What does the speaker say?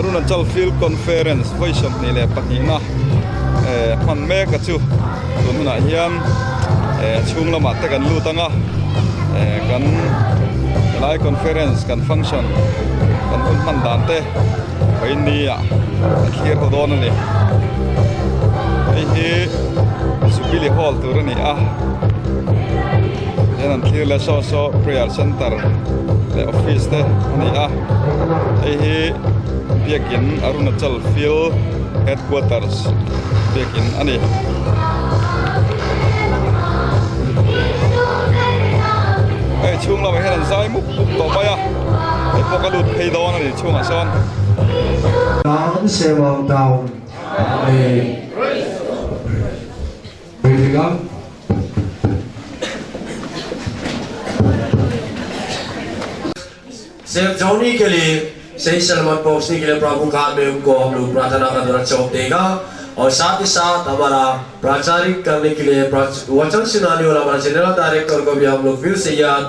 Arunachal Field Conference vawi 22 na eh hman mek a chu tun hunah hian eh chhung lamah te kan lut ang a eh kan helai conference kan function kan hun hman dan te vawiin ah kan thlir ho dawn a ni hei hi Jubilee Hall tur a ni a hian an thlir leh saw saw prayer center leh office te a ni a hei hi biakin Arunachal field headquarters biakin a ni. Hei chhung lamah hian an zai mup mup tawh mai a hei pawh ka lut phei dawn a ni chhungah sawn. Down sewang down Amen. Praise God. सिर्फ जोनी के लिए सही सलामत पहुंचने के लिए प्रभु का में उनको हम लोग प्रार्थना का द्वारा चौक देगा और साथ ही साथ हमारा प्राचारिक करने के लिए वचन सुनाने वाला हमारा जनरल डायरेक्टर को भी हम लोग फिर से याद